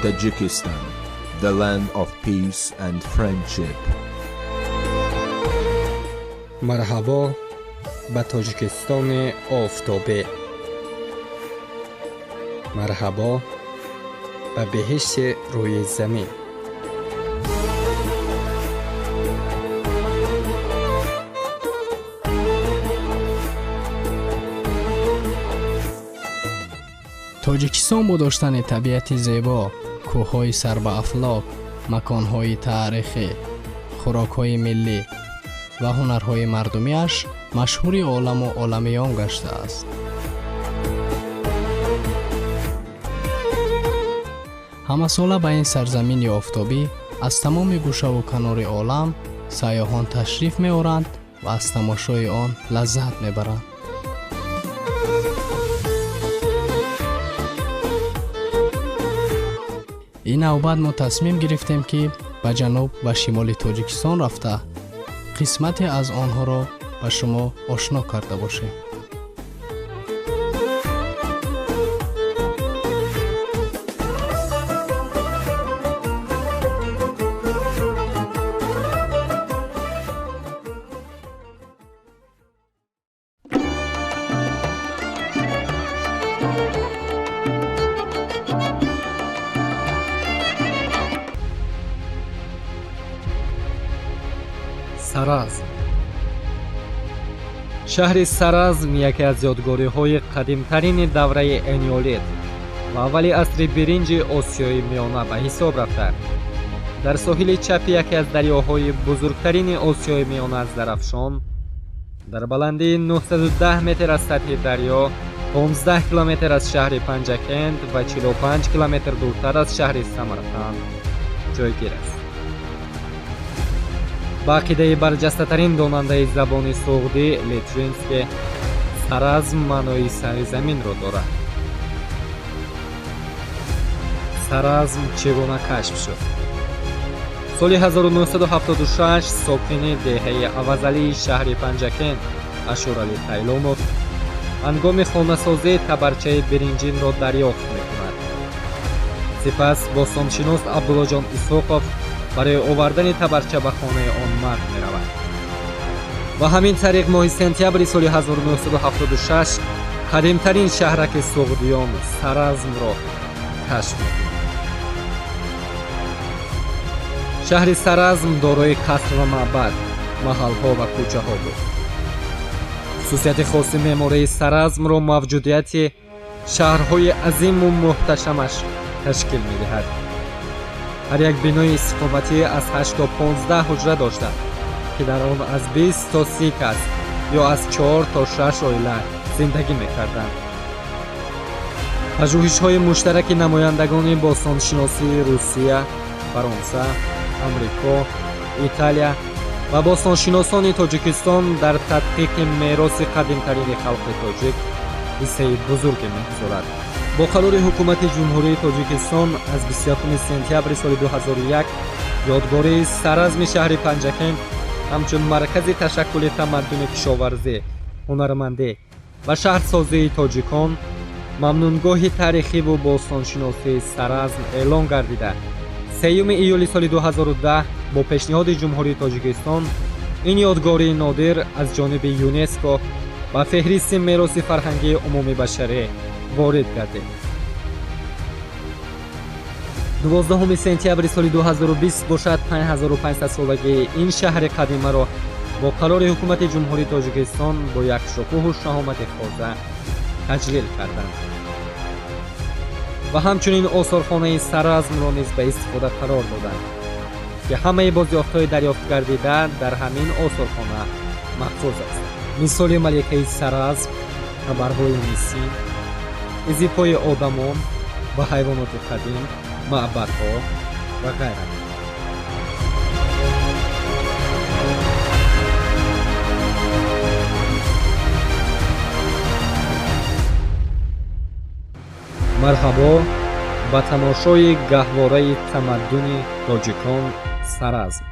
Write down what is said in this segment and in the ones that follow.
Tajikistan, the land of peace and friendship. Марҳабо ба Тоҷикистони офтобӣ. Марҳабо ба беҳишти рӯи замин. Тоҷикистон бо доштани табиати зебо, кӯҳҳои сарбаафлок, маконҳои таърихӣ, хӯрокҳои миллӣ ва ҳунарҳои мардумиаш машҳури оламу оламиён гаштааст. Ҳамасола ба ин сарзамини офтобӣ аз тамоми гӯшаву канори олам сайёҳон ташриф меоранд ва аз тамошои он лаззат мебаранд. Ин навбат мо тасмим гирифтем, ки ба ҷануб ва шимоли Тоҷикистон рафта, қисмате аз онҳоро ба шумо ошно карда бошем. Саразм. Шаҳри Саразм яке аз ёдгориҳои қадимтарини давраи энеолит ва аввали асри биринҷи Осиёи Миёна ба ҳисоб рафта, дар соҳили чапи яке аз дарёҳои бузургтарини Осиёи Миёна Зарафшон, дар баландии 910 метр аз сатҳи дарё, 15 километр аз шаҳри Панҷакент ва 45 километр дуртар аз шаҳри Самарқанд ҷойгир аст. Ба ақидаи барҷастатарин донандаи забони суғдӣ Литвинский, Саразм маънои сари заминро дорад. Саразм чӣ гуна кашф шуд? Соли 1976 сокини деҳаи Авазалии шаҳри Панҷакент Ашуралӣ Тайломов ҳангоми хонасозӣ табарчаи биринҷинро дарёфт мекунад. Сипас бостоншинос Абдуллоҷон Исҳоқов барои овардани табарча ба хонаи он мард меравад. Ва ҳамин тариқ моҳи сентябри соли 1976 қадимтарин шаҳраки суғдиён Саразмро кашф мекунад. Шаҳри Саразм дорои қаср ва маъбад, маҳалҳо ва кӯчаҳо буд. Хусусияти хоси меъмории Саразмро мавҷудияти шаҳрҳои азиму муҳташамаш ташкил медиҳад. Ҳар як бинои истиқоматӣ аз 8 то 15 ҳуҷра дошта, ки дар он аз 20 то 30 кас ё аз 4 то 6 оила зиндагӣ мекарданд. Пажӯҳишҳои муштараки намояндагони бостоншиносии Русия, Фаронса, Амрико, Италия ва бостоншиносони Тоҷикистон дар тадқиқи мероси қадимтарини халқи тоҷик ҳиссаи бузурге мегузорад. Бо қарори Ҳукумати Ҷумҳурии Тоҷикистон аз 21 сентябри соли 2001 ёдгории Саразми шаҳри Панҷакент ҳамчун маркази ташаккули тамаддуни кишоварзӣ, ҳунармандӣ ва шаҳрсозии тоҷикон, мамнунгоҳи таърихиву бостоншиносии Саразм эълон гардида, 3 июли соли 2010 бо пешниҳоди Ҷумҳурии Тоҷикистон ин ёдгории нодир аз ҷониби ЮНЕСКО ба феҳристи мероси фарҳангии умумибашарӣ ворид гардид. 12 сентябри соли 2020 бошад, 5500 солагии ин шаҳри қадимаро бо қарори Ҳукумати Ҷумҳурии Тоҷикистон бо як шукӯҳу шаҳомати хоса таҷлил карданд ва ҳамчунин осорхонаи Саразмро низ ба истифода қарор доданд, ки ҳамаи бозёфтҳои дарёфтгардида дар ҳамин осорхона маҳфуз аст. Мисоли маликаи Саразм, хабарҳои мисӣ, изипои одамон ва ҳайвоноти қадим, маъбадҳо ва ғайра. Марҳабо ба тамошои гаҳвораи тамаддуни тоҷикон Саразм.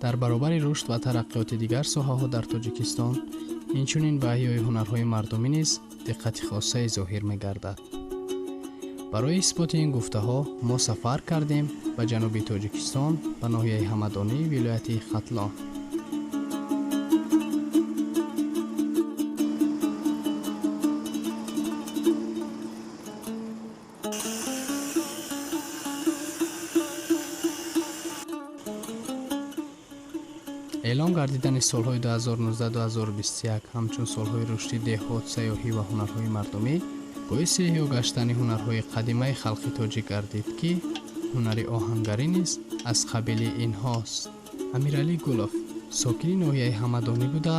Дар баробари рушд ва тараққиёти дигар соҳаҳо дар Тоҷикистон, инчунин ба эҳёи ҳунарҳои мардумӣ низ диққати хосае зоҳир мегардад. Барои исботи ин гуфтаҳо мо сафар кардем ба ҷануби Тоҷикистон, ба ноҳияи Ҳамадонӣ, вилояти Хатлон. Эълон гардидани солҳои 2019-2021 ҳамчун солҳои рушди деҳот, сайёҳӣ ва ҳунарҳои мардумӣ боиси эҳё гаштани ҳунарҳои қадимаи халқи тоҷик гардид, ки ҳунари оҳангарӣ низ аз қабили инҳост. Амиралӣ Гулов сокини ноҳияи Ҳамадонӣ буда,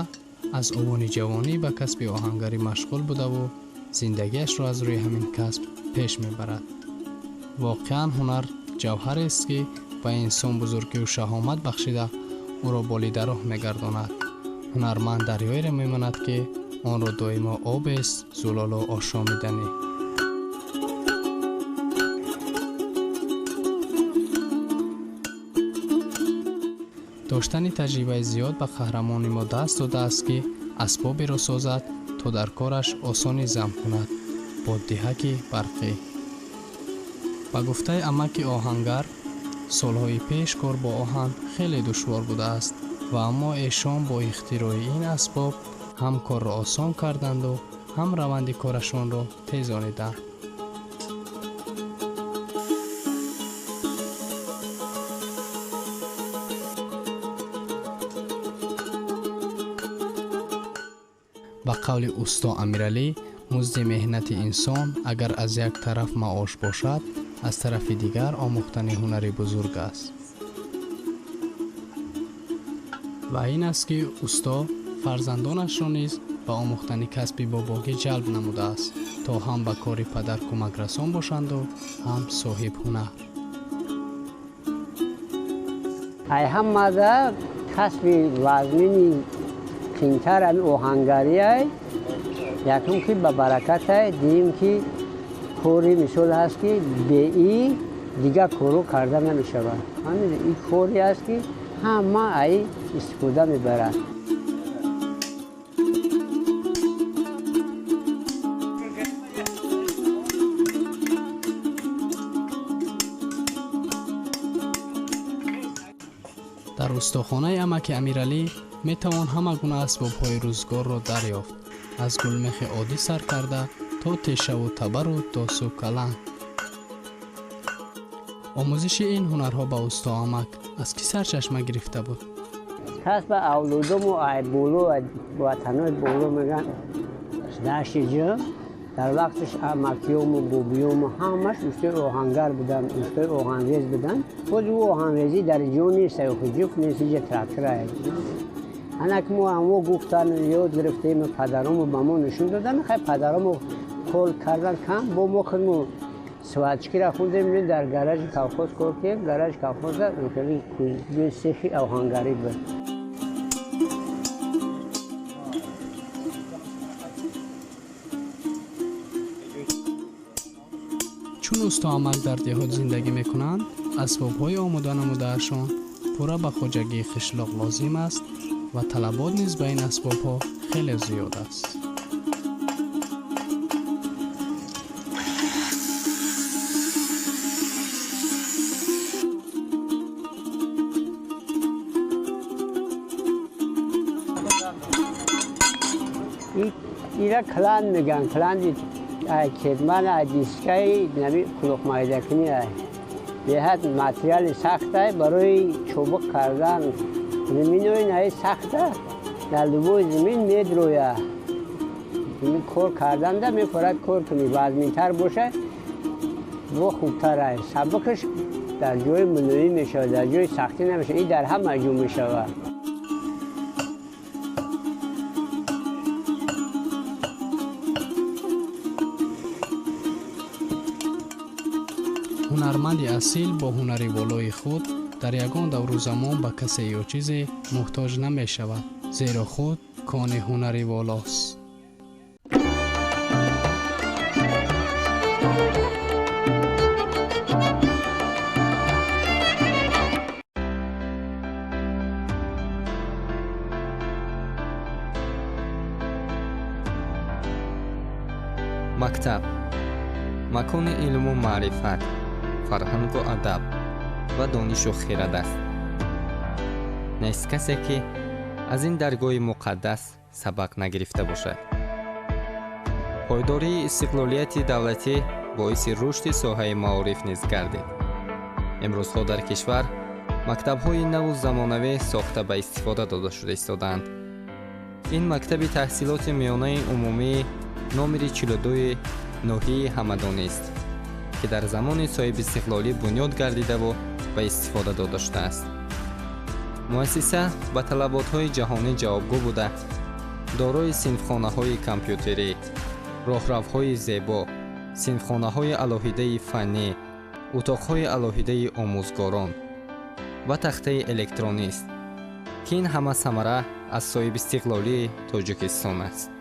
аз овони ҷавонӣ ба касби оҳангарӣ машғул будаву зиндагиашро аз рӯи ҳамин касб пеш мебарад. Воқеан ҳунар ҷавҳарест, ки ба инсон бузургию шаҳомат бахшида ӯро болидароҳ мегардонад. Ҳунарманд дарёеро мемонад, ки онро доимо обест зулолу ошомиданӣ. Доштани таҷрибаи зиёд ба қаҳрамони мо даст додааст, ки асбоберо созад, то дар кораш осонӣ зам кунад бо диҳаки барқӣ. Ба гуфтаи амаки оҳангар, солҳои пеш кор бо оҳан хеле душвор будааст ва аммо эшон бо ихтирои ин асбоб ҳам корро осон карданду ҳам раванди корашонро тезониданд. Ба қавли усто Амиралӣ, музди меҳнати инсон агар аз як тараф маош бошад, аз тарафи дигар омӯхтани ҳунари бузург аст. Ва ин аст, ки усто фарзандонашро низ ба омӯхтани касби бобогӣ ҷалб намудааст, то ҳам ба кори падар кӯмакрасон бошанду ҳам соҳиб ҳунар. Ай ҳамада касби вазмини қинтар ами оҳангариай, якум ки ба баракатай, дуюм ки кори мисол ҳаст, ки беи дигар корро карда намешавад. Ҳамин ин коре аст, ки ҳама ай истифода мебарад. Дар устохонаи амаки Амиралӣ метавон ҳама гуна асбобҳои рӯзгорро дарёфт, аз гулмехи оддӣ сар карда то тешаву табару досу каланг. Омӯзиши ин ҳунарҳо ба устоамак аз кӣ сарчашма гирифта буд? Касба авлодому ай боло, ватанои боло меган дашти ҷо, дар вақташ амакиёму бобиёму ҳамаш устои оҳангар буданд, устои оҳанрез буданд. Боз ӯ оҳанрезӣ дар ҷо нест, ҷуфт нест, иҷа трактора. Анак мо ҳамо гуфтан ёд гирифтем, падаромо ба мо нишон додан, хай падаромо кор кардан кам, бо мо худмо сварщик ира хондем, дар гаражи колхоз кор кардем, гаражи колхоза сехи оҳангарӣ буд. Чун устоамак дар деҳот зиндагӣ мекунанд, асбобҳои омода намудаашон пурра ба хоҷагии қишлоқ лозим аст ва талабот низ ба ин асбобҳо хеле зиёд аст. Ира клан меган, кланди ай кетман, ай дискаи наби кулоқмайдакунӣ ай. Беҳад материали сахтай барои чобуқ кардан. Заминои наи сахта дар любой замин медроя. Кор карданда мефорад кор кунӣ, вазминтар боша бо хубтар ай. Сабукаш дар ҷои мулоим мешавад, дар ҷои сахтӣ намешавад. Ин дар ҳама ҷо мешавад. Ҳунарманди асил бо ҳунари волои худ дар ягон давру замон ба касе ё чизе муҳтоҷ намешавад, зеро худ кони ҳунари волост. Мактаб макони илму маърифат, фарҳангу адаб ва донишу хирад аст. Нест касе, ки аз ин даргоҳи муқаддас сабақ нагирифта бошад. Пойдории истиқлолияти давлатӣ боиси рушди соҳаи маориф низ гардид. Имрӯзҳо дар кишвар мактабҳои наву замонавӣ сохта ба истифода дода шуда истодаанд. Ин мактаби таҳсилоти миёнаи умумии номери 42 ноҳияи Ҳамадонист, ки дар замони соҳибистиқлолӣ бунёд гардидаву ба истифода дода шудааст. Муассиса ба талаботҳои ҷаҳонӣ ҷавобгӯ буда, дорои синфхонаҳои компютерӣ, роҳравҳои зебо, синфхонаҳои алоҳидаи фаннӣ, утоқҳои алоҳидаи омӯзгорон ва тахтаи электронист, ки ин ҳама самара аз соҳибистиқлолии Тоҷикистон аст.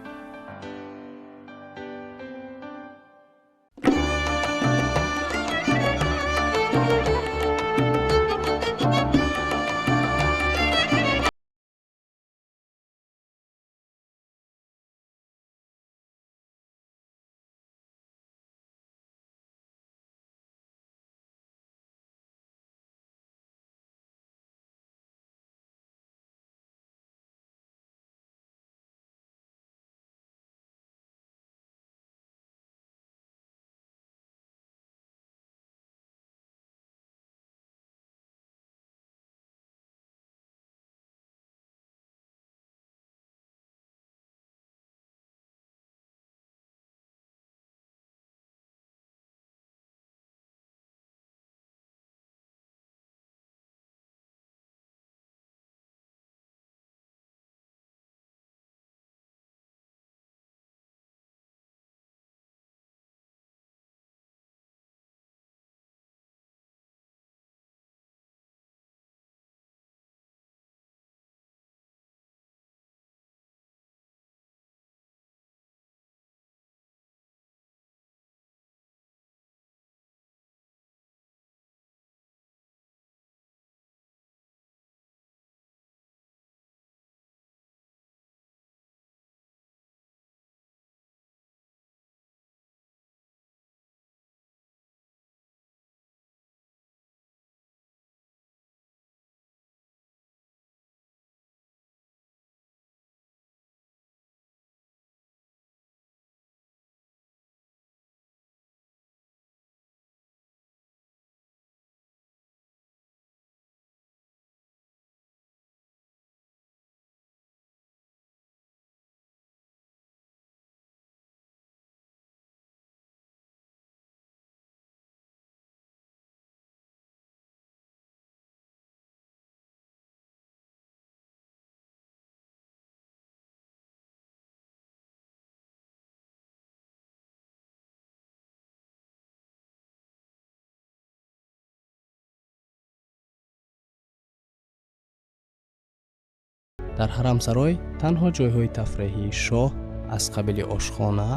Дар ҳарамсарой танҳо ҷойҳои тафреҳии шоҳ аз қабили ошхона,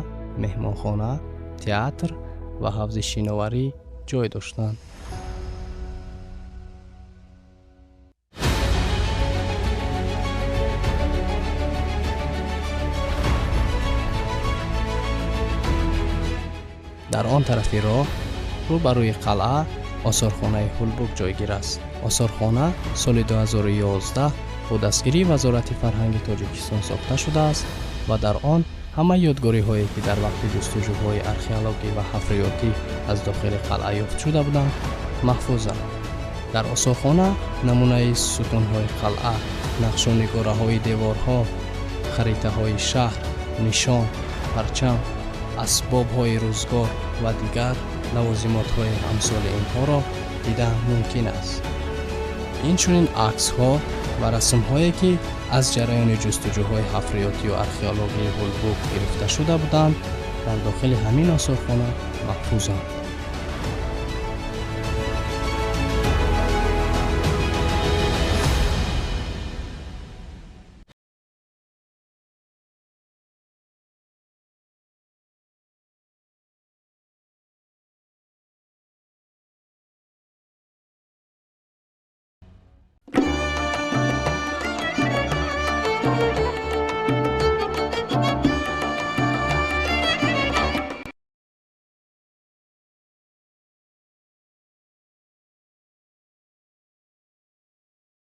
меҳмонхона, театр ва ҳавзи шиноварӣ ҷой доштанд. Дар он тарафи роҳ, рӯ ба рӯи қалъа, осорхонаи Ҳулбук ҷойгир аст. Осорхона соли 2011 бо дастгирии Вазорати фарҳанги Тоҷикистон сохта шудааст ва дар он ҳама ёдгориҳое, ки дар вақти ҷустуҷӯҳои археологӣ ва ҳафриётӣ аз дохили қалъа ёфт шуда буданд, маҳфузанд. Дар осорхона намунаи сутунҳои қалъа, нақшунигораҳои деворҳо, харитаҳои шаҳр, нишон, парчам, асбобҳои рӯзгор ва дигар лавозимотҳои амсоли инҳоро дидан мумкин аст. Инчунин аксҳо ва расмҳое, ки аз ҷараёни ҷустуҷӯҳои ҳафриётию археологии Ҳулбук гирифта шуда буданд, дар дохили ҳамин осорхона маҳфузанд.